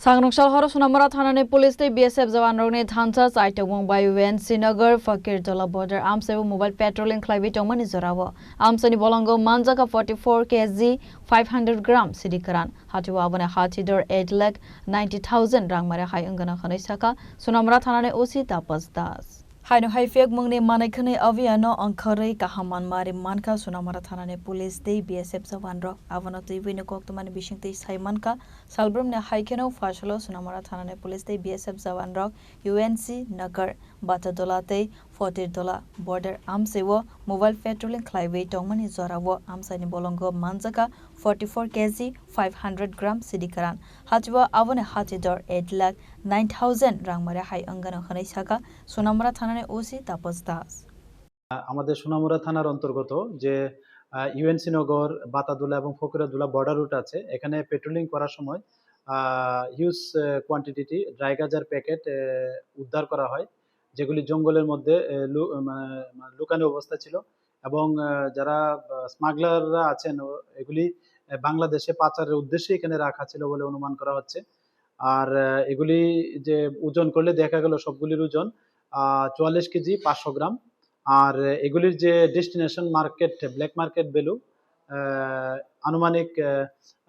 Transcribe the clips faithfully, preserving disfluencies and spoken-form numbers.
Sangrwngsal horo Sonamura thanani police tei B S F jawanrokni thansa chaitokmung bai U N C Nagar Fakirtola border amsaibo mobile patrolling khlaiwi tongmani jorao amsaini bolongo manjaka forty-four K G five hundred gram sidi kwran. Hatio aboni hati dor eight lakh ninety thousand rangmari hai wngano hwnwi sakha Sonamura thanani O C Tapas Das. Haino hai phiyokmungni manwi khwnwi abiyano wngkhorwi kaham manmari mankha Sonamura thanani police tei B S F jawanrok. Abono twiwi koktwmani bisingtwi sai mankha, salbrumni hai kheno phaisalo Sonamura thanani police tei B S F jawanrok U N C Nagar, Batadola tei Fotirdola border amsaiwo mobile patrolling khlaiwi tongmani jorao amsaini bolongo manjaka forty-four K G five hundred gram sidi kwran. Hatio aboni hati dor eight lakh nine thousand rangmari hai wngano hwnwi sakha Sonamura thanani O C Tapas Das. আমাদের সোনামুড়া থানার অন্তর্গত যে, আহ, ইউএনসি নগর, বাতাদুলা এবং ফকিরাদুলা border root আছে, এখানে পেট্রোলিং করার সময়, আহ, হিউজ, আহ, কোয়ান্টিটি ড্রাই গাঁজার প্যাকেট, আহ, উদ্ধার করা হয়, যেগুলি জঙ্গলের মধ্যে, আহ, লু-, আহ, লুকানো অবস্থা ছিল এবং, আহ, যারা, আহ, স্মাগলাররা আছেন, ও-, এগুলি, আহ, বাংলাদেশে পাচারের উদ্দেশ্যে এখানে রাখা ছিল বলে অনুমান করা হচ্ছে। আর, আহ, এগুলি যে ওজন করলে দেখা গেল সবগুলির ওজন, আহ, চুয়াল্লিশ কেজি পাঁচশো গ্রাম। আর, আহ, এগুলির যে destination market, black market value, আহ, আনুমানিক, আহ,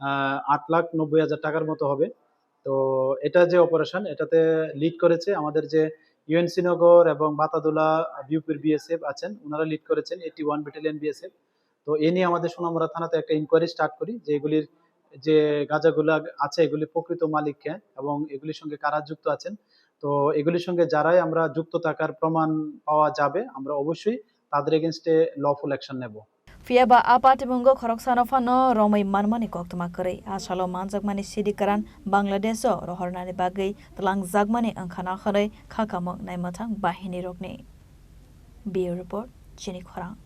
আহ, আট লাখ নব্বই হাজার টাকার মতো হবে। তো এটা যে অপারেশন, এটাতে লিড করেছে আমাদের যে ইউএনসি নগর এবং বাতাদুলা বিউপির বিএসএফ আছেন, ওনারা লিড করেছেন, এইটি ওয়ান ব্যাটালিয়ন বিএসএফ। তো এ নিয়ে আমাদের সোনামুড়া থানাতে একটা ইনকোয়ারি স্টার্ট করি যে এগুলির যে গাঁজাগুলা আছে, এগুলি প্রকৃত মালিক কে এবং এগুলির সঙ্গে কারা যুক্ত আছেন। তো এগুলির সঙ্গে যারাই আমরা যুক্ত থাকার প্রমাণ পাওয়া যাবে, আমরা অবশ্যই তাদের এগেইনস্টে লফুল অ্যাকশন নেব। Phiya ba a patimungo khoroksano phano romwi manmani koktwma kwrwi. A salo manjakmani sidi kwran Bangladesh-o rohornani bagwi twlangjakmani wngkhano hwnwi kha kamung naimwthang bahinirokni. Bureau Report, Chini Khorang.